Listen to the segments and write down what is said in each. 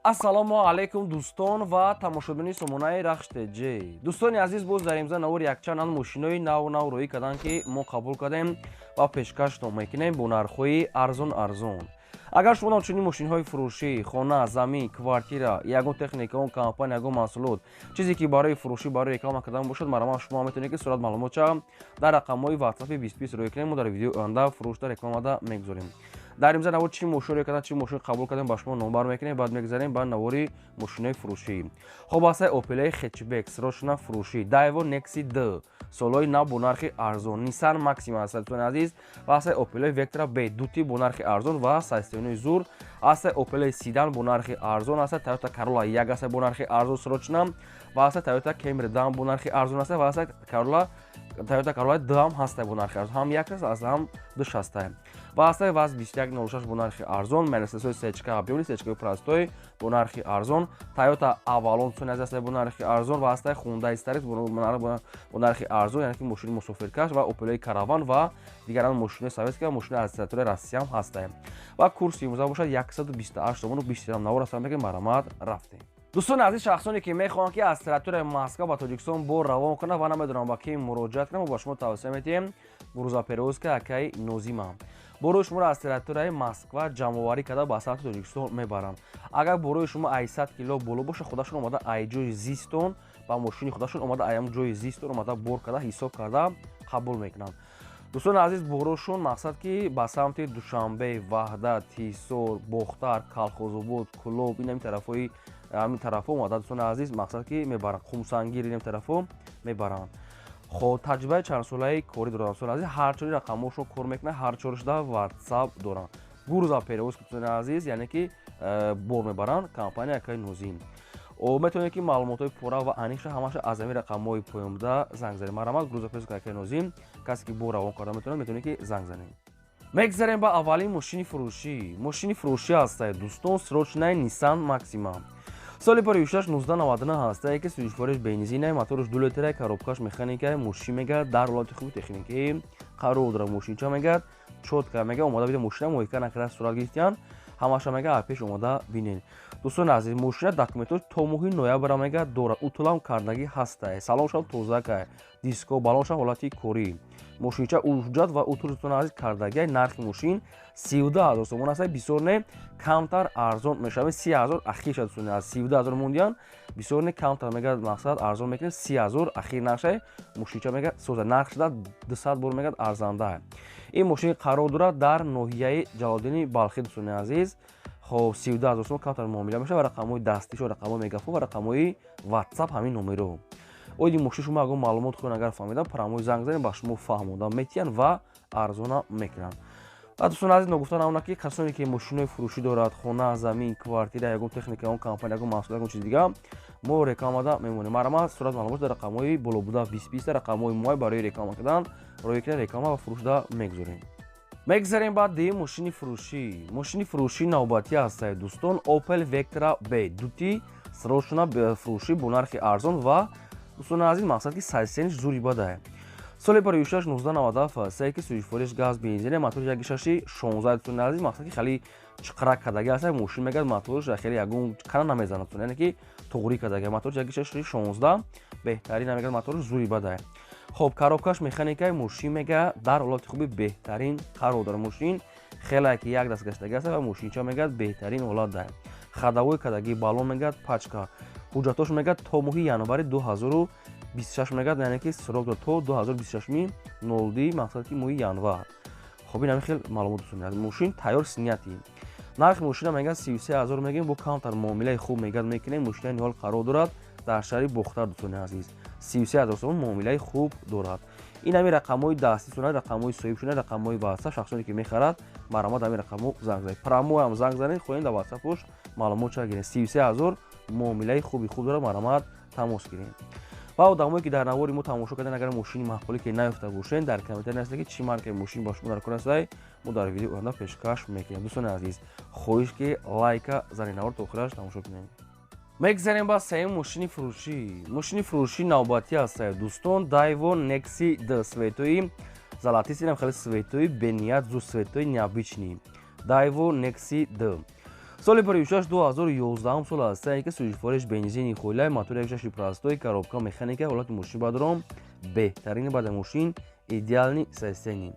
Ассалому алайкум, дӯстон ва тамошобинони сомонаи Рахш ТЖ. Дӯстони азиз, боз дар имза навор якчанд мошинои нав нав рӯӣ карданд, ки мо қабул кардем ва пешкаштон мекунем бо нархҳои арзон арзон. Агар шумо чунин мошинҳои фурӯшӣ, хона, замин, квартира, ягон техника, он компания, ягон маҳсулот, чизе ки барои фурӯшӣ, барои реклама кардан бошад, марҳамат, шумо метавонед, ки сурат маълумотча дар рақамҳои ватсапи 2020 рӯй кунем. Мо дар видеои оянда фурӯшда, рекламада мегузорем. Дар имза навор чӣ мошин рӯй кардан, чӣ мошин қабул кардем, ба шумо номбар мекунем. Баъд мегузарем ба навори мошинои фурӯшӣ. Хоб, ҳастаи Опелаи хэтчбек, срочно фурӯшӣ, Дайво Некси Д, солҳои нав, бо нархи арзон, Nissan Maxima аст, дӯстони азиз, ва ҳастаи Опелаи Vectra B дути бо нархи арзон ва состояние зур, ҳастаи Опелаи седан бо нархи арзон, ҳастаи Toyota Corolla як ҳастаи бо нархи арзон, срочно, ва ҳастаи Toyota Camry дам бо нархи арзон аст, ва ҳастаи Corolla, Toyota Corolla дам ҳастаи бо нархи арзон, ҳам як аст, ҳам душ ҳастаи, ва ҳастаи ВАЗ 2106 бо нархи арзон, Мерседесои сечка объёмный, сечкаи простой бо нархи арзон, Toyota Avalon, дӯстони азиз, ҳастаи бо нархи арзон, ва ҳастаи Hyundai Starex бо нархи арзон, яъне ки мошини мусофиркаш, ва Opel Caravan ва дигаран мошинои советский ва мошинои аз территорияи Россияам ҳастаем. Ва курси имрӯза бошад 128 сомону 20 дирам. Навор ҳастам мекунем, марҳамат, рафтем. Дӯстони азиз, шахсоне ки мехоҳанд, ки аз территорияи Москва ба Тоҷикистон бор равон кунанд ва намедонанд, ба ки муроҷиат кунанд, мо ба шумо тавсия медиҳем грузоперевозка акаи Нозима. Борои шуморо аз территорияи Москва ҷамъоварӣ карда, ба самти Тоҷикистон мебаранд. Агар борои шумо ай 100 кило боло бошад, худашон омада, ай ҷои зистон ба мошини худашон омада, ай ҳам ҷои зистон омада, бор карда, ҳисоб карда, қабул мекунанд. Дӯстони азиз, борошон мақсад ки ба самти Душанбе, Ваҳдат, Ҳисор, Бохтар, Калхозобод, Кӯлоб, ин ҳамин тарафҳои, ҳамин тарафҳо омада, дӯстони азиз, мақсад ки мебаранд, Қумсангир, ин тарафҳо мебаранд. Хоб, таҷрибаи чандсолаи корӣ доранд, дӯстони азиз. Ҳар чори рақамҳошон кор мекунанд, ҳар чорашда ватсап доранд. Грузоперевозка, дӯстони азиз, яъне ки бор мебаранд, компания акаи Нозим. Метавонед, ки маълумотҳои пурра ва аниқша ҳамаша аз ҳамин рақамҳои поёнбуда занг занед. Марҳамат, грузоперевозка акаи Нозим. Касе ки бор равон карда метавонад, метавонед, ки занг занед. Мегзарем ба аввалин мошини фурӯшӣ. Мошини фурӯшӣ ҳастае, дӯстон, срочный Nissan Maxima, соли паришаш 1999 ҳастае, ки сӯзишвориш бензинай, мотораш 2 литрай, коробкаш механикай. Мошин мегӯяд, дар ҳолати хуби техникӣ қарор дорад. Мошинча мегӯяд, чётко мега, омода бида, мошина мойка накарда сурат гирифтиян ҳамаша, мега, пеш омода бинед. Дӯстони азиз, мошина документош то моҳи ноябра, мега, дорад, утулам кардагӣ ҳастае, салоншам тозакай, диско балоншам ҳолати корӣ, мошинча ҳуҷҷат ва утул, дӯстони азиз, кардагиай. Нархи мошин 32 000 сомон аст, бисёр не, камтар арзон мешавад, 30 000 ахир шад. Дӯстони азиз, 32 000 мондиян, бисёр не, камтар, мега, мақсад арзон мекунем, 30 000 ахир нархшай. Мошинча, мега, соза, нарх шуда 200 бор, мегӯяд, арзанда. Ин мошин қарор дорад дар ноҳияи Ҷалолиддини Балхӣ, дӯстони азиз. Хоб, 32 000 сомон, камтар муомила мешавад. Ва рақамҳои дастишо, рақамҳои мегафон ва рақамҳои ватсап ҳамин номеро. Оиди мошин шумо ягон маълумот хоҳед агар фаҳмида, прямой занг занед, ба шумо фаҳмода метиҳанд ва арзона мекунанд. Ва, дӯстони азиз, ногуфта намонад, ки касоне ки мошинои фурӯшӣ дорад, хона, замин, квартира, ягон техника, ягон компания, ягон маҳсул, ягон чизи дига, мо рекламада мемонем. Марҳамат, сурат маълумот дар рақамҳои болобуда 2020, рақамҳои мои барои реклама кардан роя кунед, реклама ва фурӯшда мегузорем. Мегзарем ба дуюм мошини фурӯшӣ. Мошини фурӯшӣ навбатӣ ҳастае, дӯстон, Opel Vectra B дути, срочно фурӯшӣ бо нархи арзон. Ва, дӯстони азиз, мақсад ки состояние ш зури бадае. Соли паришаш 1997 ҳастае, ки сӯзишвориш газ, бензине, мотори якишаши 16. Дӯстони азиз, мақсад ки хеле чиқрак кардаги аст мошин, мегӯяд, моторш хеле ягон кана намезанад, яъне ки туғрӣ кардаги. Моторш якишаши 16, беҳтарин, мегӯяд, моторш зури бадае. Хоб, коробкаш механикаи. Мошин, мега, дар ҳолати хуби беҳтарин қарор дорад. Мошин хеле ки як даст гаштаги аст ва мошинча, мегӯяд, беҳтарин ҳолат дорад, ходовой кардаги, балон, мегӯяд, пачка. Ҳуҷҷатош, мегӯяд, то моҳи январи 2026, мегӯяд, яъне ки срок дорад то 2026 нолди, мақсад ки моҳи январ. Хоб, ин ҳамин хел маълумот, дӯстони. Мошин тайёр, снятый. Нархи мошина, мегӯяд, 33 000 мегӯем, бо камтар муомилаи хуб, мегӯяд, мекунем. Мошинаи ниҳол қарор дорад дар шаҳри Бохтар. Дӯстони азиз, 33 000 сомон, муомилаи хуб дорад. Ин ҳамин рақамҳои дастӣ сунад, рақамҳои соҳибшуна, рақамҳои ватсап. Шахсоне ки мехарад, марҳамат, ҳамин рақамҳо занг занед, прямой ҳам занг занед, хоҳем дар ватсапош маълумот ча гиред. 33 000, муомилаи хуби хуб дорад, марҳамат, тамос гиред. Ва одамое ки дар навори мо тамошо карден, агар мошини маъқулӣ ки наёфта бошен, дар комментарий нависед, ки чӣ маркаи мошин ба шумо дар кор астай, мо дар видеои оянда пешкаш мекунем. Дӯстони азиз, хоҳиш ки лайка занед, навор то охираш тамошо кунем. Мегзарем ба сеюм мошини фурӯшӣ. Мошини фурӯшӣ навбатӣ ҳастае, дӯстон, Дайво Некси Д, цветои золотистый, инам хеле цветои беният зу, цветои необычный, Дайво Некси Д. Соли 56 2011 сол аст, ки сӯзишвориш бензини хойлай, мотори 1.6 простой, коробка механика, ҳолати мошин бадром беҳтарини баъда мошин идеальный состояние.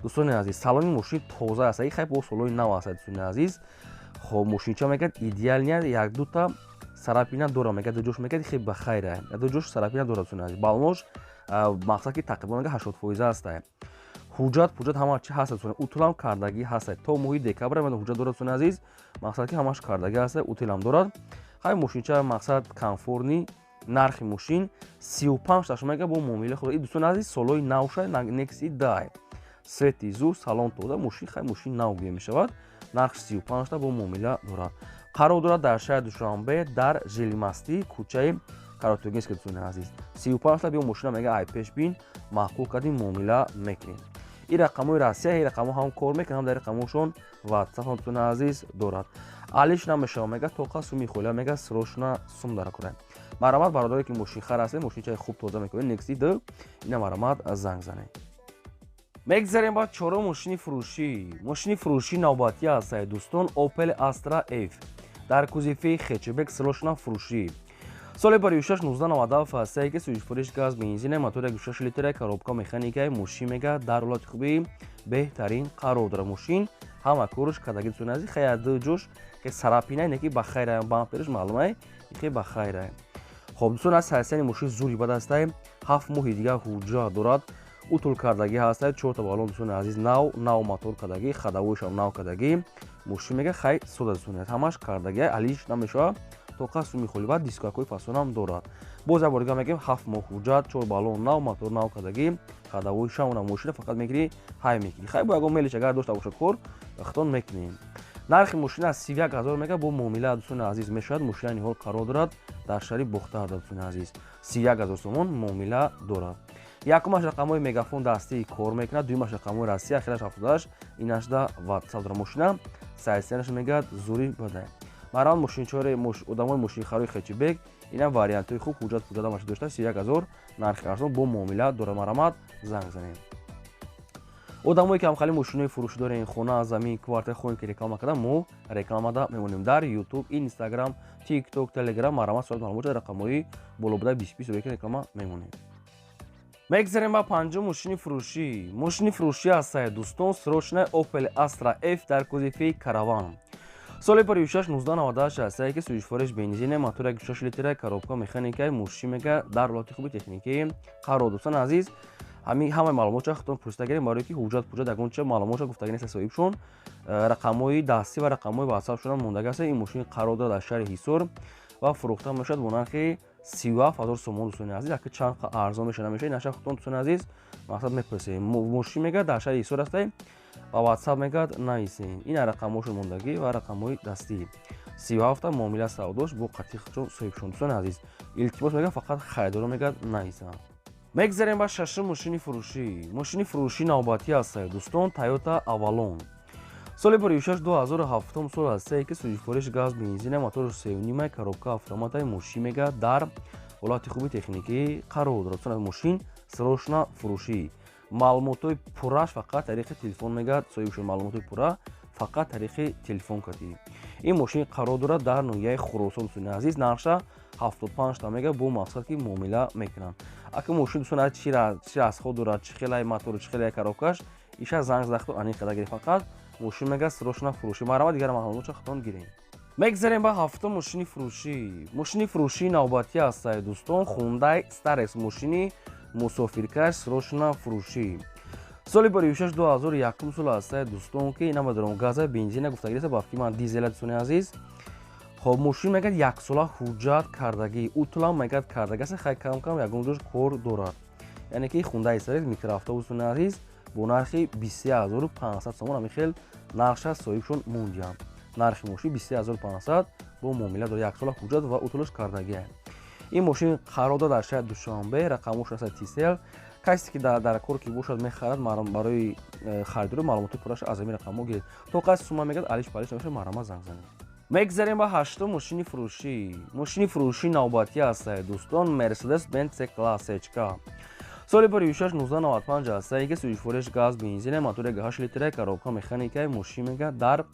Дӯстони азиз, салони мошин тоза аст, хай бо солои нав аст, дӯстони азиз. Хоб, мошинча мегӯяд идеальный, як дута царапина дора, мегӯяд ду ҷош, мегӯяд хе ба хайра, ду ҷош царапина дора, дӯстони азиз. Балонош мақсад ки тақрибан 80% аст. Ҳуҷҷат пуҷҷат ҳама чи ҳаст, утулам кардагӣ ҳаст, то моҳи декабр ҳуҷҷат дорад, дӯстони азиз, мақсад ки ҳамаш кардагӣ ҳаст, утилам дорад. Хай, мошинча мақсад комфортный. Нархи мошин 35 таш мега, бо муомила худ, дӯстони азиз, солои навша, Некси дай свети зур, салон тоза, мошин хай мошин нав гӯя мешавад. Нарх 35 та, бо муомила дорад. Қарор дорад дар шаҳри Душанбе, дар Жилмастӣ, кӯчаи Каратогинский, дӯстони азиз. 35 та биё, мошина мега ай пеш бин, маъқул кардим, муомила мекунем. Ин рақамҳои Россия, ин рақамҳо ҳам кор мекунад, ҳам дар рақамҳошон ватсап ҳам, дӯстони азиз, дорад. Алиш намешава, мега тоқа суми холя, мега срочно сум дара кунем. Марҳамат, бародаре ки мошинхар ҳастед, мошинчаи хуб тоза мекунед, Некси д ина, марҳамат, занг занед. Мегзарем ба чорум мошини фурӯшӣ. Мошини фурӯшӣ навбатӣ ҳастад, дӯстон, Opel Astra F дар кузови хэтчбек, срочно фурӯшӣ. Соли 56 1997 ҳастае, ки сӯзишвориш газ бензина, мотор 1.6 литра, коробка механикаи. Мошин мега дар ҳолати хуби беҳтарин қарор дорад. Мошин ҳама корш кардагӣ, дӯстони азиз. Хая ду ҷош царапина, не ки ба хайра, бамперш маълумай, хе ба хайра. Хоб, дӯстон, аз ҳайсияни мошин зури бад ҳастай, 7 моҳи дигар ҳуҷҷат дорад, утул кардагӣ ҳастай, чорта балон, дӯстони азиз, нав нав, мотор кардагӣ, ходовой шам нав кардагӣ. Мошин мега хай сода, дӯстони, ҳамаш кардагӣ, алиш намешавад, тоқа суми холи баъд дискакҳои фасонам дорад. Боз як бор дига мегӯем: 7 моҳ ҳуҷҷат, чор балон нав, мотор нав кардагӣ, ходовой шамона. Мошина фақат мегирӣ, ҳай мекунӣ. Хай, бо ягон мелиш агар дошта бошад, кор хитон мекунем. Нархи мошина аз 31 000 мега, бо муомила, дӯстони азиз, мешавад. Мошина ниҳол қарор дорад дар шаҳри Бохтар, дӯстони азиз. 31 000 сомон, муомила дорад. Якумаш рақамҳои Мегафон дастии кор мекунад, дуюмаш рақамҳои Россия, ахираш 78, инашда ватсап дорад. Мошина сайсиянаш мегӯяд зури бадай. Марҳамат, мошинчори одамои мошинхарои хэтчбек, инам вариантҳои хуб, ҳуҷҷат пуҷҷат ҳамаша дошта, 31 000, нархи арзон, бо муомила дорад. Марҳамат, занг занед. Одамое ки ҳамхали мошинои фурӯшӣ дорем, хона, замин, квартира хоҳем ки реклама карда, мо рекламада мемонем дар Ютуб, Инстаграм, Тикток, Телеграм. Марҳамат, соат маълумот, рақамҳои боло буда бисбис реклама мемонем. Мегзарем ба панҷум мошини фурӯшӣ. Мошини фурӯшӣ ҳастае, дӯстон, срочно Opel Astra F дар кузови Караван. Соли 56 1998 ҳастае, ки сӯзишвориш бензине, мотор 1.6 литра, коробка механикаи. Мошин мега дар ҳолати хуби техникӣ қарор. Дӯстони азиз, ҳамин ҳамаи маълумотша худтон пурсида гирем, барое ки ҳуҷҷат пуҷҷат ягонча маълумотша гуфтагӣ нест соҳибшон. Рақамҳои дастӣ ва рақамҳои ватсапшонам мондагӣ аст. Ин мошин қарор дорад дар шаҳри Ҳисор ва фурӯхта мешавад бо нархи 37 000 сомон. Дӯстони азиз, яки чанд арзон меша, намеша, инаша худтон, дӯстони азиз, мақсад мепурсем. Мошин мега дар шаҳри Ҳисор ҳастай ва ватсап мегӯяд нависен. Ин рақамҳошон мондагӣ ва рақамҳои дастӣ. 37-та, муомила савдош бо қатиқчон соҳибшон. Дӯстони азиз, илтимос мегӯяд, фақат харидоро мегӯяд нависанд. Мегзарем ба шашум мошини фурӯшӣ. Мошини фурӯшӣ навбатӣ ҳастае, дӯстон, Тойота Авалон. Соли 56 2007 сол ҳастае, ки сӯзишвориш газ бензина, мотори сеюнимай, коробка автоматай. Мошин мегӯяд дар ҳолати хуби техникӣ қарор дорад. Мошин срочно фурӯшӣ. Маълумотҳои пурраш фақат тариқи телефон мегӯяд соҳибшон, маълумотҳои пурра фақат тариқи телефон кардӣ. Ин мошин қарор дорад дар ноҳияи Хуросон, дӯстони азиз. Нархша 75 та мега, бо мақсад ки муомила мекунанд. Ака, мошин, дӯстон, чи расход дорад, чӣ хелай мотор, чӣ хелай коробка ш, иша занг захту аниқ када гирӣ. Фақат мошин мега срочно фурӯшӣ. Марҳамат, дигар маълумотша худтон гирем. Мегзарем ба ҳафтум мошини фурӯшӣ. Мошини фурӯшии навбатӣ ҳастае, дӯстон, Хундай Старекс, мошини мусофиркаш, срочно фурӯшӣ. Соли 56 2001 сол ҳастае, дӯстон, ки намедонам газа бензина гуфтагиреса, бафки ман дизела, дӯстони азиз. Хоб, мошин мегӯяд яксола ҳуҷҷат кардагӣ, утулам мегӯяд кардагӣ аст, хай кам кам ягон ҷош кор дорад. Яъне ки Хундай Старекс микроавтобус, дӯстони азиз, бо нархи 23 500 сомон. Ҳамин хел нархша соҳибшон мондиям. Нархи мошин 23 500, бо муомила дорад, яксола ҳуҷҷат ва утулаш кардагӣ. Ин мошин қарор дорад дар шаҳри Душанбе, рақамош аст Тисел. Касе ки дар кор ки бошад, мехарад, барои харидори маълумоти пурраша аз ҳамин рақамҳо гиред. То қайси сума мегӯяд алиш палиш намешавад. Марҳамат, занг занед. Мегзарем ба ҳаштум мошини фурӯшӣ. Мошини фурӯшӣ навбатӣ ҳастае, дӯстон, Мерседес Бенц С класс чка. Соли 56 1995 ҳастае, ки сӯзишвориш газ бензина, мотори 8 литра, коробка механикаи. Мошин мегӯяд дар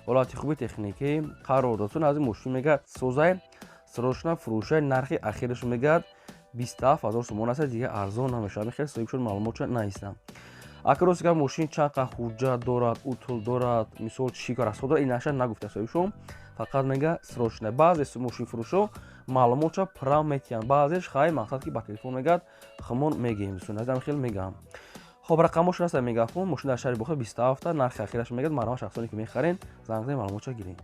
Ҳолати хуби техникӣ қарор дод. Аз ин мошин мегӯяд, созай, срочно фурӯшай. Нархи ахираш мегӯяд, 27 000 сомон аст, дига арзон намешавад. Хеле соҳибшон маълумотша наистам. Ака, рости гап, мошин чанд қа ҳуҷҷат дорад, утул дорад, мисол, чӣ расход дорад, инаша нагуфта соҳибшон, фақат мега, срочно. Баъзе мошинфурӯшо маълумотша пурра метиҳанд, баъзеш хай, мақсад ки ба телефон мегӯяд, хумон мегӯем, дӯстони азиз, хел мегӯям. Хоб, рақамошон аст, мегафон. Мошин дар шаҳри Бохтар, 27-та нархи ахираш мегӯяд. Марҳамат, шахсоне ки мехарен, занг занед, маълумотша гирем.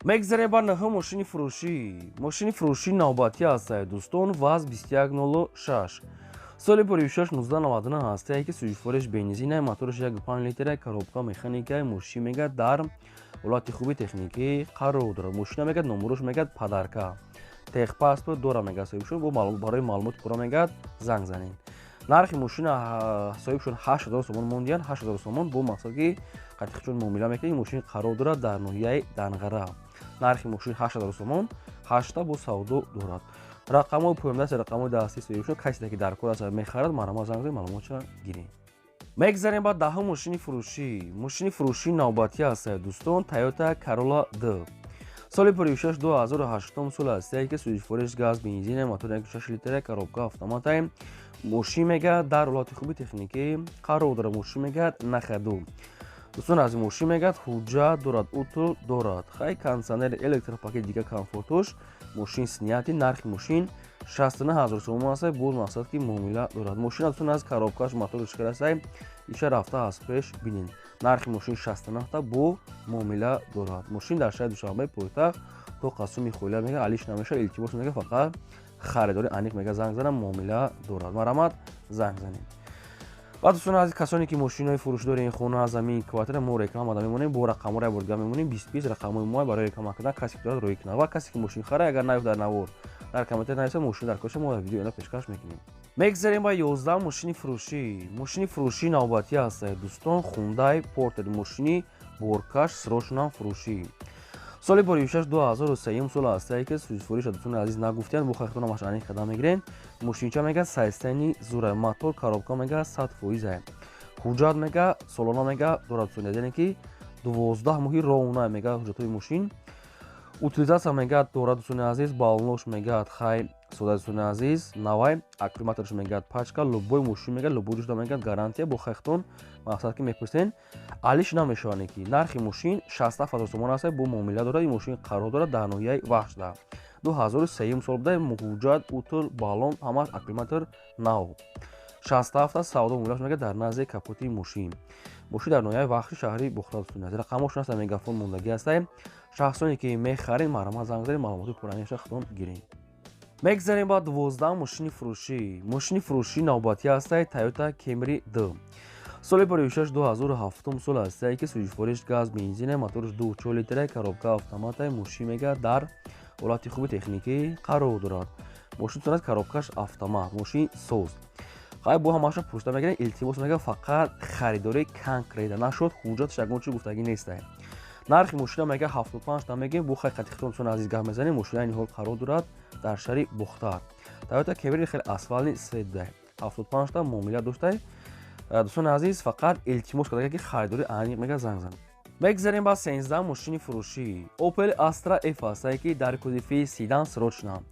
Мегзарем ба нӯҳум мошини фурӯшӣ. Мошини фурӯшӣ навбатӣ ҳастае, дӯстон, ВАЗ 2106, соли 56 1999 ҳастае, ки сӯзишвориш бензина, мотораш 1,5 литра, коробка механика. Мошин мегӯяд, дар ҳолати хуби техникӣ қарор дорад. Мошина мегӯяд, номерош мегӯяд, подарка, техпаспорт дора, мегӯяд соҳибшон. Бо барои маълумоти пурра мегӯяд, занг занед. Нархи мошина соҳибшон 8000 сомон мондиянд, 8000 сомон, бо мақсад ки қатиқчон муомила мекунед. Мошин қарор дорад дар ноҳияи Данғара. Нархи мошин 8000 сомон, ҳашта бо савдо дорад. Рақамҳои поёндаст, рақамҳои дастии соҳибшон. Касе ки дар кор аст, мехарад, марҳамат, занг занед, маълумотша гиред. Мегзарем ба даҳум мошини фурӯшӣ. Мошини фурӯшии навбатӣ ҳастае, дӯстон, Тойота Corolla д, соли 56 2008 сол ҳастае, ки сӯзишвориш газ, бензин, мотор 1,6 литра, коробка автомата. Мошин мегӯяд, дар ҳолати хуби техникӣ қарор дорад. Мошин мегӯяд, на ходу. Дӯстон, аз мошин мегӯяд, ҳуҷҷат дорад, утул дорад, хай, кондиционер, электропакет, дига комфортош. Мошин снятый. Нархи мошин 69 000 сомон аст, боз мақсад ки муомила дорад. Мошин, дӯстон, аз коробкаш, мотораш карасай, иша рафта аз пеш бинед. Нархи мошин 69-та, бо муомила дорад. Мошин дар шаҳри Душанбе, пойтахт, то қасуми холя мега, алиш намешавад. Илтимос мега, фақат харидори аниқ мега, занг занам, муомила дорад. Марҳамат, занг занед. Баъд, дӯстони азиз, касоне ки мошинои фурӯш дорем, хона, замин, квартира, мо реклама да мемонем, бо рақамҳоро бордига мемонем. 20 20 рақамҳои мо барои реклама кардан. Касе ки дорад, роӣ кунад ва касе ки мошин хара, агар наёфт, дар навор, дар комментар нависа, мошин дар коша, мо дар видео пешкаш мекунем. Мегзарем ба 11 мошини фурӯшӣ. Мошини фурӯшии навбатӣ ҳастае, дӯстон, Хундай Портер, мошини боркаш, срочно фурӯшӣ, соли 56 2003 сол ҳастае, ки сӯзишвориша, дӯстони азиз, нагуфтиянд, бо хайхтона машаани қадам мегирем. Мошинча мега, состояние зура, мотор, коробка мега, 100%. Ҳуҷҷат мега, солона мега дорад, дӯстони азиз, яъне ки 12 моҳи ровно мега ҳуҷҷатҳои мошин. Утилизация мега дорад, дӯстони азиз, баллонош мегӯяд, хай, сода, дӯстони азиз, навай, аккумуляторш мегӯяд, пачка. Любой мошин мегӯяд, любой ҷошда мегӯяд, гарантия. Бо хайхтон мақсад ки мепурсен, алиш намешаване ки нархи мошин 67 000 сомон аст, бо муомила дорад. Ин мошин қарор дорад дар ноҳияи Вахшда, 2003 сол буда, ҳуҷҷат, утул, баллон ҳамаш, аккумулятор нав. 67 савдо муомилаш мегӯяд, дар назди капоти мошин. Мошин дар ноҳияи Вахши, шаҳри Бухоро, дӯстони азиз, рақамҳошон аст, мегафон мондагӣ ҳастае. Шахсоне ки мехаред, марҳамат, занг занед, маълумоти пурраниша худон гиред. Мегзарем ба 12 мошини фурӯшӣ. Мошини фурӯшии навбатӣ ҳастае, Тойота Кемри д, соли 56 2007 сол ҳастае, ки сӯзишвориш газ, бензина, мотораш 2,4 литра, коробка автомата. Мошин мегӯяд, дар ҳолати хуби техникӣ қарор дорад. Мошин тунад, коробкаш автомат, мошин соз. Хай, бо ҳамаша пурсида мегирем. Илтимос мегӯяд, фақат харидорӣ конкретно нашуд, ҳуҷҷаташ ягон чи гуфтагӣ нестае. Нархи мошина мега, 75 та мегем, бо хай қатиқтон, дӯстони азиз, гап мезанем. Мошина айни ҳол қарор дорад дар шаҳри Бухтар. Тойота Кемри хеле асфалтный свет дай, 75 та муомила доштай. Дӯстони азиз, фақат илтимос карда ки харидори аниқ мега, занг занед. Мегзарем ба 13 мошини фурӯшӣ. Opel Astra F ҳастае, ки дар кузови седан, срочно,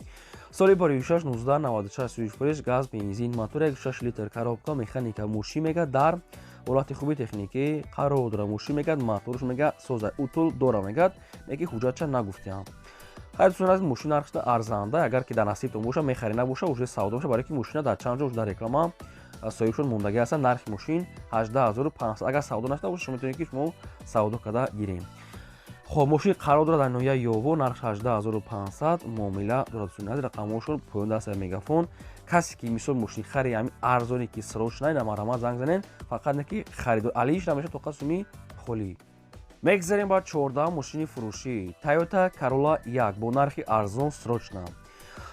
соли 56 1996, сӯзишвориш газ, бензин, мотор 1,6 литр, коробка механика. Мошин мега, дар ҳолати хуби техникӣ қарор дорад. Мошин мегӯяд, моторш мега, соза, утул дора мегӯяд, лекин ҳуҷҷатша нагуфтиям. Хайр, дӯстони азиз, мошин нархшда арзанда. Агар ки дар насибтон боша, мехарӣ, набоша, уже савдо боша, барои ки мошина дар чанд ҷо дар реклама соҳибшон мондагӣ ҳастанд. Нархи мошин 18 500. Агар савдо нашуда боша, шумо метавонед ки шумо савдо карда гирем. Хоб, мошин қарор дорад дар ноҳияи Ёво, нархш 18 500, муомила дорад. Дӯстони азиз, рақамҳошон поён даст, мегафон. Касе ки, мисол, мошин хари ҳами арзоне ки срочно, на марҳамат, занг занед, фақат не ки харидор алиш намеша, тоқа суми холӣ. Мегзарем ба 14 мошини фурӯшӣ. Тойота Corolla 1 бо нархи арзон, срочно,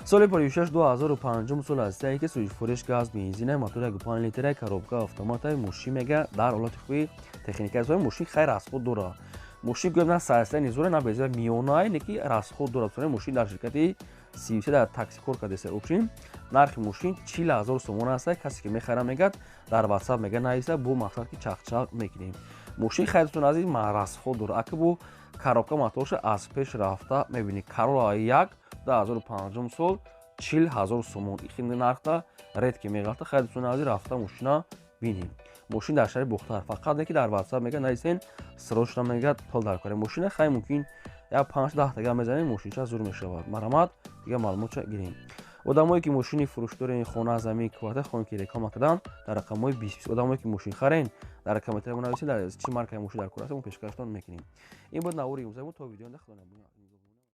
соли 56 2005 сол ҳастае, ки сӯзишвориш газ, бензина, мотор 1,5 литра, коробка автомата. Мошин мега, дар ҳолати хуби техника. Мошин хайр, расход дорад. Мошин гӯям, на состояние зура, на беза, миёнае, не ки расход дорад. Мошин дар ширкати сивсе дар такси кор кардеса. Общем, нархи мошин 40 000 сомон аста. Касе ки мехара, мегӯяд, дар Ватсап мега, нависа, бо мақсад ки чақчақ мекунем. Мошин, хай, дӯстони азиз, расход дора. Аки бу коробка, моторша аз пеш рафта мебинӣ. Карола як, 2005 сол, 40 000 сомон. Ихи нархта редко меғалта. Хай, дӯстони азиз, рафта мошина бинем. Мошин дар шаҳри Бохтар. Фақат не ки дар Ватсап мега нависен, срочно мегӯяд, пул дар кора. Мошина, хай, мумкин як панҷ даҳтага мезанем, мошинча зур мешавад. Марҳамат, дига маълумотча гирем. Одамое ки мошини фурӯш дорен, хона, замин, квартира хоҳем ки реклама кардам, дар рақамҳои 20. Одамое ки мошин харен, дар комментария нависед, дар чӣ маркаи мошин дар кор аст, мо пешкаштон мекунем. Ин буд навори имрӯзамо. То видео, худо.